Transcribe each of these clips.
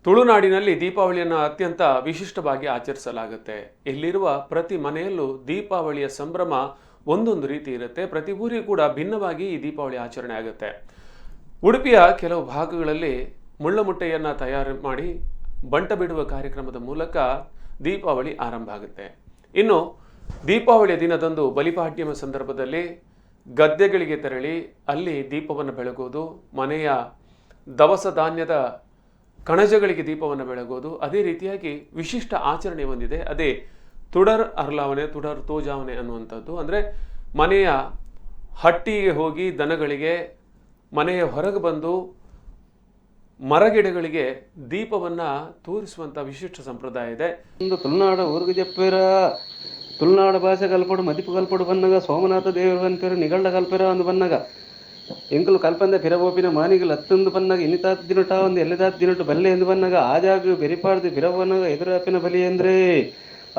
ತುಳುನಾಡಿನಲ್ಲಿ ದೀಪಾವಳಿಯನ್ನು ಅತ್ಯಂತ ವಿಶಿಷ್ಟವಾಗಿ ಆಚರಿಸಲಾಗುತ್ತೆ. ಇಲ್ಲಿರುವ ಪ್ರತಿ ಮನೆಯಲ್ಲೂ ದೀಪಾವಳಿಯ ಸಂಭ್ರಮ ಒಂದೊಂದು ರೀತಿ ಇರುತ್ತೆ. ಪ್ರತಿ ಊರಿಗೂ ಕೂಡ ಭಿನ್ನವಾಗಿ ಈ ದೀಪಾವಳಿ ಆಚರಣೆ ಆಗುತ್ತೆ. ಉಡುಪಿಯ ಕೆಲವು ಭಾಗಗಳಲ್ಲಿ ಮುಳ್ಳಮುಟ್ಟೆಯನ್ನು ತಯಾರು ಮಾಡಿ ಬಂಟ ಬಿಡುವ ಕಾರ್ಯಕ್ರಮದ ಮೂಲಕ ದೀಪಾವಳಿ ಆರಂಭ ಆಗುತ್ತೆ. ಇನ್ನು ದೀಪಾವಳಿಯ ದಿನದಂದು ಬಲಿಪಾಡ್ಯಮ ಸಂದರ್ಭದಲ್ಲಿ ಗದ್ದೆಗಳಿಗೆ ತೆರಳಿ ಅಲ್ಲಿ ದೀಪವನ್ನು ಬೆಳಗೋದು, ಮನೆಯ ದವಸ ಧಾನ್ಯದ ಕಣಜಗಳಿಗೆ ದೀಪವನ್ನು ಬೆಳಗೋದು, ಅದೇ ರೀತಿಯಾಗಿ ವಿಶಿಷ್ಟ ಆಚರಣೆ ಹೊಂದಿದೆ. ಅದೇ ತುಡರ್ ಅರ್ಲಾವಣೆ, ತುಡರ್ ತೋಜಾವನೆ ಅನ್ನುವಂಥದ್ದು. ಅಂದರೆ ಮನೆಯ ಹಟ್ಟಿಗೆ ಹೋಗಿ ದನಗಳಿಗೆ, ಮನೆಯ ಹೊರಗೆ ಬಂದು ಮರಗಿಡಗಳಿಗೆ ದೀಪವನ್ನು ತೋರಿಸುವಂಥ ವಿಶಿಷ್ಟ ಸಂಪ್ರದಾಯ ಇದೆ. ಒಂದು ತುಳುನಾಡ ಊರ್ಗ್ ಜಪ್ಪೇರ, ತುಳುನಾಡ ಭಾಷೆ ಕಲ್ಪಡು, ಮದಿಪು ಕಲ್ಪಡು ಬನ್ನಗ, ಸೋಮನಾಥ ದೇವರು ಪನ್ಪೆರ್, ನಿಗಳ್ಡ ಕಲ್ಪೆರ ಅಂದ್ ಬನ್ನಗ, ಎಂಕುಲು ಕಲ್ಪಂದೆ ಪಿರಪೋಪಿನ ಮಾನಿಗಲ್ ಅತ್ತಂದು ಬನ್ನಗ, ಇನ್ನಿತಾತ್ ದಿನಟ ಒಂದು ಎಲ್ಲದಾತ್ ದಿನಟು ಬಲ್ಲೆ ಎಂದು ಬನ್ನಗ, ಆಜಾಗ ಬೆರಿಪಾಡ್ದು ಪಿರ ಬನ್ನಗ ಎದುರಾಪಿನ ಬಲಿ ಅಂದ್ರೆ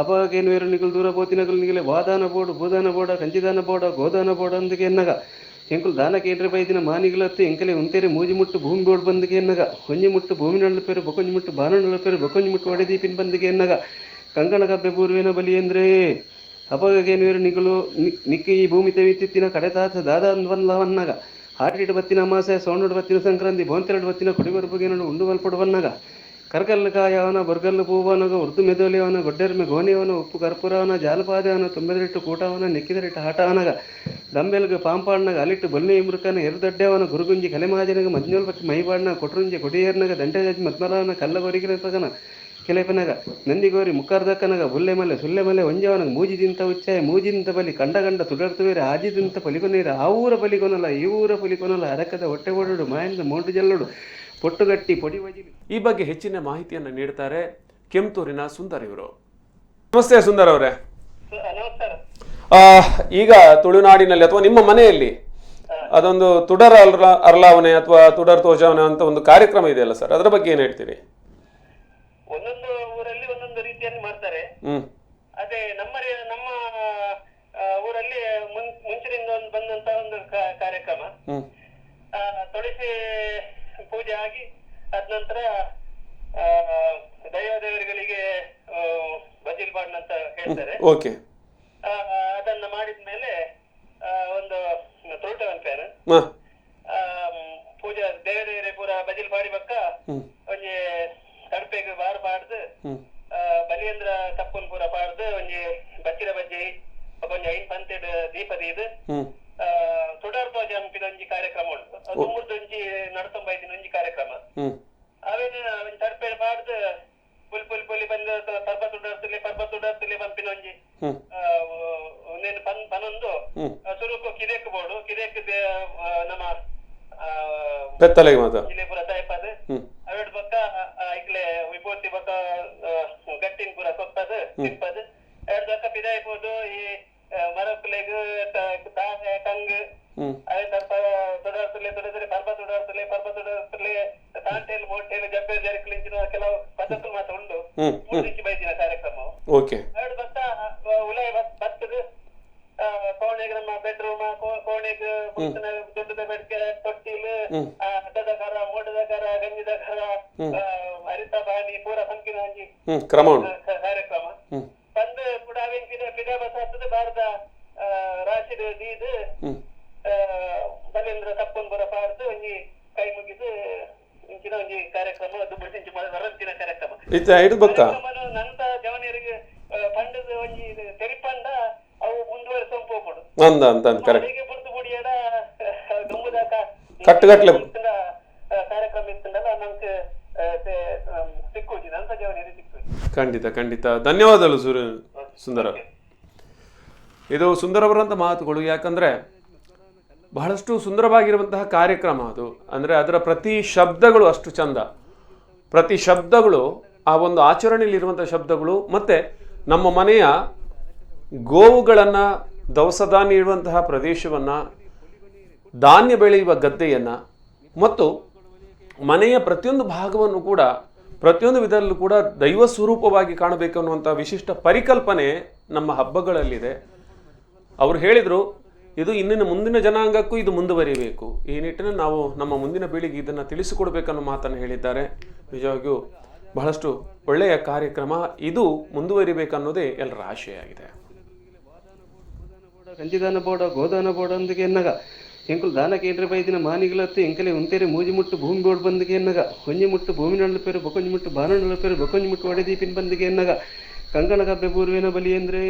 ಅಪಗೇನು ನಿಕುಲು ದೂರ ಪೋತಿನಕುಲು ನಿಗಲೆ ವಾದಾನ ಬೋಡು, ಭೂದಾನ ಬೋಡ, ಕಂಚಿದಾನ ಬೋಡ, ಗೋದಾನ ಬೋಡ ಅಂದಕ್ಕೆ ಎನ್ನಗ, ಎಂಕುಲು ದಾನ ಕೇಂದ್ರ ಬೈದಿನ ಮಾನಿಗಳತ್ತು ಎಂಕಲೆ ಉಂತೇರೆ ಮೂಜಿ ಮುಟ್ಟು ಭೂಮಿ ಬೋಡ್ ಬಂದಕ್ಕೆ ಎನ್ನಗ, ಒಂಜಿ ಮುಟ್ಟು ಭೂಮಿ ನಳ್ಳ ಪೇರು, ಬೊಕೊಂಜಿ ಮುಟ್ಟು ಬಾನ ನಳ್ಳ ಪೇರು, ಬೊಕೊಂಜಿ ಮುಟ್ಟು ಒಡೆದೀಪಿನ ಬಂದಕ್ಕೆ ಎನ್ನಗ, ಕಂಕಣ ಕಬ್ಬೆ ಪೂರ್ವೇನ ಬಲಿ ಅಂದ್ರೆ ಅಪಗೇನುವೇರು ನಿಕುಲು ನಿಕ್ಕ ಈ ಭೂಮಿ ತೆವಿತ್ತಿತ್ತಿನ ಕಡೆತಾತ ದಾದ ಅಂದ್ವನ್ಲ ವನ್ನಾಗ, ಹಾಟಿಟ್ಟು ಬತ್ತಿನ ಅಮಾಸೆ, ಸೋಣುಡು ಬತ್ತಿನ ಸಂಕ್ರಾಂತಿ, ಬೋಂತೆರಡು ಬತ್ತಿನ ಕೊಡಿಬರ್ಬುಗೇನಡು ಉಂಡು ಮಲ್ಪಡು ಬನ್ನಗ, ಕರ್ಕಲ್ಲು ಕಾಯವನ, ಬೊರ್ಗಲ್ಲು ಪೂವನಗ, ಉರ್ದು ಮೆದೋಲಿಯವನ, ಗೊಡ್ಡೆರ್ಮೆ ಗೋನಿಯವನ, ಉಪ್ಪು ಕರ್ಪೂರವನ, ಜಾಲಪಾದವನ, ತುಂಬೆದರಿಟ್ಟು ಕೂಟವನ, ನೆಕ್ಕಿದರಿಟ್ಟು ಆಟವನಗ, ದಂಬೆಲ್ಗ್ ಪಾಂಪಾಡ್ನಗ, ಅಲಿಟ್ಟು ಬೊಲ್ನೆ ಇಮೃಕನ, ಎರುದಡ್ಡೆವನ, ಗುರುಗುಂಜಿ ಕಲೆಮಾಜನಗ, ಮಜ್ಞೋಲ್ ಪಕ್ಕಿ ಮೈಬಾಡ್ನ, ಕೊಟ್ರುಂಜಿ ಕೊಡಿಯೇರ್ನಗ, ದಂಟೆ ಮತ್ಮಲವನ, ಕಲ್ಲ ಕೊರಿಗಿನ ಕೆಲೆಪನಗ, ನಂದಿಗೋರಿ ಮುಕ್ಕಾರ್ದಕ್ಕನಗ, ಬುಲ್ಲೆ ಮಲೆ ಸುಲ್ಲೆ ಮಲೆ ಒಂಜವನಗ, ಮೂಜಿದಿಂತ ಉಚ್ಚಾಯ, ಮೂಜಿದಿಂತ ಬಲಿ, ಕಂಡ ಕಂಡ ತುಡರ್ತುವೇರೆ, ಆಜಿದಿಂತ ಪಲಿಕೊನೇರು, ಆ ಊರ ಪಲಿಕೊನಲ, ಈ ಊರ ಪಲಿಕೊನಲ, ಅರಕದ ಹೊಟ್ಟೆ ಓಡೋಡು, ಮಾಯಂದ ಮೋಟು ಜಲ್ಲೋಡು, ಪೊಟ್ಟುಗಟ್ಟಿ ಪೊಡಿ ಬಜಿಲು. ಈ ಬಗ್ಗೆ ಹೆಚ್ಚಿನ ಮಾಹಿತಿಯನ್ನು ನೀಡ್ತಾರೆ ಕೆಂತೂರಿನ ಸುಂದರ್ ಇವರು. ನಮಸ್ತೆ ಸುಂದರ್ ಅವರೇ. ನಮಸ್ಕಾರ. ಈಗ ತುಳುನಾಡಿನಲ್ಲಿ ಅಥವಾ ನಿಮ್ಮ ಮನೆಯಲ್ಲಿ ಅದೊಂದು ತುಡರ್ ಅರ್ಲಾವಣೆ ಅಥವಾ ತುಡರ್ ತೋಜಾವಣೆ ಅಂತ ಒಂದು ಕಾರ್ಯಕ್ರಮ ಇದೆಯಲ್ಲ ಸರ್, ಅದರ ಬಗ್ಗೆ ಏನು ಹೇಳ್ತೀರಿ? ಒಂದೊಂದು ಊರಲ್ಲಿ ಒಂದೊಂದು ರೀತಿಯಲ್ಲಿ ಮಾಡ್ತಾರೆ. ಅದೇ ನಮ್ಮ ನಮ್ಮ ಊರಲ್ಲಿ ಮುಂಚಿನಿಂದ ಒಂದು ಬಂದಂತ ಒಂದು ಕಾರ್ಯಕ್ರಮ. ತುಳಸಿ ಪೂಜೆ ಆಗಿ ಅದ ನಂತರ ದೈವ ದೇವರುಗಳಿಗೆ ಬಜಿಲ್ ಬಾಡ್ನ ಅಂತ ಹೇಳ್ತಾರೆ. ಅದನ್ನ ಮಾಡಿದ್ಮೇಲೆ ಒಂದು ತುಳುಟ ಪನ್ಪೇರು. ಪೂಜೆ ದೇವದೇವರೇ ಪೂರ ಬಜಿಲ್ ಪಾಡಿ ಬಕ್ಕ ಒಂಜಿ ತಡ್ಪೆಗ್ ಬಾರ್ ಪಾಡ್ದು, ಬಲಿಯೇಂದ್ರ ತಪ್ಪುನ್ ಪೂರ ಪಾಡ್ದು, ಒಂಜಿ ಬಚ್ಚಿರ ಬಜ್ಜಿ, ಒಂಜಿ ಐನ್ ಪಂತೆಡ್ ದೀಪ ದೀದ್, ತುಡರ್ ಧ್ವಜ ಅನ್ಪಿನ ಒಂಜಿ ಕಾರ್ಯಕ್ರಮ ಉಂಟು. ಅದು ಒಂಜಿ ನಡ್ತೊಂಬ ಇದ್ದಿನ ಒಂಜಿ ಕಾರ್ಯಕ್ರಮ. ಅವೇನ್ ಒಂಜಿ ತಡ್ಪೆಡ್ ಪಾಡ್ದು, ಪುಲ್ ಪುಲ್ ಪುಲಿ ಬಂದು ಪರ್ಬ ತುಡರ್ತಲೆ, ಪರ್ಬ ತುಡರ್ತಲೆ ಪನ್ಪಿನ ಒಂಜಿ ಉಂದೆನ್ ಪನ್ ಪನೊಂದು ಸುರುಕು ಕಿದೆಕ್ ಬೋಡು, ಕಿದೆಕ್ ನಮ್ಮ ಪೆತ್ತಲೆಗೆ ಮಾತ. ಜಿಲ್ಲೆ ಪೂರ ತಾಯ್ಪದ್, ಅವೆಡ್ ಬೊಕ್ಕ ಐಕ್ಲೆ ವಿಭೂತಿ ಬೊಕ್ಕ ಗಟ್ಟಿನ್ ಪೂರ ಕೊಪ್ಪದ್ ತಿನ್ಪದ್, ಎರಡ್ ಬೊಕ್ಕ ಪಿದಾಯಿ ಪೋದು ಈ ಮರಕ್ಕುಲೆಗ್ ತಾರೆ ಕಂಗ್ ಅವೆ ತರ್ಪ ತುಡರ್ತಲೆ ತುಡದ್ರೆ ಪರ್ಬ ತುಡರ್ತಲೆ, ಪರ್ಬ ತುಡರ್ತಲೆ, ತಾಂಟೇಲ್ ಮೋಟೇಲ್ ಜಬ್ಬೆ ಜರಿಕುಲು, ಕೆಲವು ಪದ್ಧతులు ಮಾತ್ರ ಉಂಡು. ಹ್ಮ್ ಹ್ಮ್ ಮೂಡಿಂಚಿ ಬೈದಿನ ಕಾರ್ಯಕ್ರಮ. ಎರಡು ಬತ್ತ ಉಲಾಯಿ ಬತ್ತದ ಕೋಣೆಗೆ, ನಮ್ಮ ಬೆಡ್ರೂಮ್ ಕೋಣೆಗೆ ದೊಡ್ಡದ ಬೆಡ್ಕೆ ತೊಟ್ಟಿಲ್, ಅಡ್ಡದ ಕರ, ಮೋಡದ ಕರ, ಗಂಜಿದ ಕರ, ಅರಿತ ಬಾಣಿ ಪೂರ ಪಂಕಿನ ಒಂಜಿ ಕ್ರಮ ಉಂಟು. ಕಾರ್ಯಕ್ರಮ. ಬಂದು ಕೂಡ ಅವೇನ್ ಪಿದ ಪಿದ ಬಸ್ ಹತ್ತದ ಬಾರದ ರಾಶಿಡ್ ದೀದ್, ಬಲೇಂದ್ರ ತಪ್ಪನ್ ಪೂರ ಪಾಡ್ದು, ಒಂಜಿ ಕೈ ಮುಗಿದು ಇಂಚಿನ ಒಂಜಿ ಕಾರ್ಯಕ್ರಮ. ಅದು ಇಂಚಿ ವರಂತಿನ ಕಾರ್ಯಕ್ರಮ. ಇತ್ತ ಐದು ಬೊಕ್ಕ ಕಾರ್ಯಕ್ರಮನು ನಂತ ಜವನಿಯರಿಗೆ ಪಂಡದ ಒಂಜಿ ಇದು ತೆರಿಪಂಡ ಅವು ಮುಂದುವರಿಸೊಂದು ಪೋಪುಡು. ಅಂದ ಅಂತ ಅಂದ್ ಕರೆಕ್ಟ್. ಅಡಿಗೆ ಬುಡ್ದು ಬುಡಿಯಡ ದುಂಬುದಾಕ ಕಟ್ಟುಗಟ್ಲೆ. ಇತ್ತಂಡ, ಕಾರ್ಯಕ್ರಮ ಇತ್ತಂಡಲ್ಲ ನಂಗೆ ಸಿಕ್ಕುಜಿ, ನಂತ ಜವನಿಯರಿಗೆ ಸಿಕ್ಕುಜಿ. ಖಂಡಿತ ಖಂಡಿತ, ಧನ್ಯವಾದಗಳು ಸೂರ್ಯ ಸುಂದರ. ಇದು ಸುಂದರವರಂತ ಮಾತುಗಳು. ಯಾಕಂದ್ರೆ ಬಹಳಷ್ಟು ಸುಂದರವಾಗಿರುವಂತಹ ಕಾರ್ಯಕ್ರಮ ಅದು. ಅಂದರೆ ಅದರ ಪ್ರತಿ ಶಬ್ದಗಳು ಅಷ್ಟು ಚಂದ. ಪ್ರತಿ ಶಬ್ದಗಳು, ಆ ಒಂದು ಆಚರಣೆಯಲ್ಲಿರುವಂಥ ಶಬ್ದಗಳು, ಮತ್ತು ನಮ್ಮ ಮನೆಯ ಗೋವುಗಳನ್ನು, ದವಸ ಧಾನ್ಯ ಇಡುವಂತಹ ಪ್ರದೇಶವನ್ನು, ಧಾನ್ಯ ಬೆಳೆಯುವ ಗದ್ದೆಯನ್ನು ಮತ್ತು ಮನೆಯ ಪ್ರತಿಯೊಂದು ಭಾಗವನ್ನು ಕೂಡ, ಪ್ರತಿಯೊಂದು ವಿಧದಲ್ಲೂ ಕೂಡ ದೈವ ಸ್ವರೂಪವಾಗಿ ಕಾಣಬೇಕು ಅನ್ನುವಂಥ ವಿಶಿಷ್ಟ ಪರಿಕಲ್ಪನೆ ನಮ್ಮ ಹಬ್ಬಗಳಲ್ಲಿದೆ. ಅವರು ಹೇಳಿದರು, ಇದು ಇನ್ನಿನ ಮುಂದಿನ ಜನಾಂಗಕ್ಕೂ ಇದು ಮುಂದುವರಿಬೇಕು, ಈ ನಿಟ್ಟಿನಲ್ಲಿ ನಾವು ನಮ್ಮ ಮುಂದಿನ ಪೀಳಿಗೆ ಇದನ್ನು ತಿಳಿಸಿಕೊಡ್ಬೇಕನ್ನೋ ಮಾತನ್ನು ಹೇಳಿದ್ದಾರೆ. ನಿಜವಾಗಿಯೂ. ಬಹಳಷ್ಟು ಒಳ್ಳೆಯ ಕಾರ್ಯಕ್ರಮ ಇದು ಮುಂದುವರಿಬೇಕನ್ನೋದೇ ಎಲ್ಲರ ಆಶಯ ಆಗಿದೆ. ಕಂಚಿದಾನ ಬೋಡ ಗೋದಾನ ಬೋಡ ಅಂದಕ್ಕೆ ಎನ್ನಗ ಎಂಕುಲು ದಾನ ಕೇಂದ್ರ ಬೈದಿನ ಮಾನಿಗಳತ್ತು ಎಂಕಲೆ ಉಂತೇರೆ ಮೂಜಿ ಮುಟ್ಟು ಭೂಮಿ ಬೋಡ್ ಬಂದಿಗೆ ಎನ್ನಗ ಒಂಜಿ ಮುಟ್ಟು ಭೂಮಿ ನಳ್ಳ ಪೇರು ಬೊಕೊಂಜಿ ಮುಟ್ಟು ಬಾನ ನಳ್ಳ ಪೇರು ಬೊಕೊಂಜಿ ಮುಟ್ಟು ಒಡೆದೀಪಿನ ಬಂದಿಗೆ ಎನ್ನಗ ಕಂಕಣ ಕಬ್ಬೆ ಪೂರ್ವೇನ ಬಲಿ ಅಂದ್ರೆ.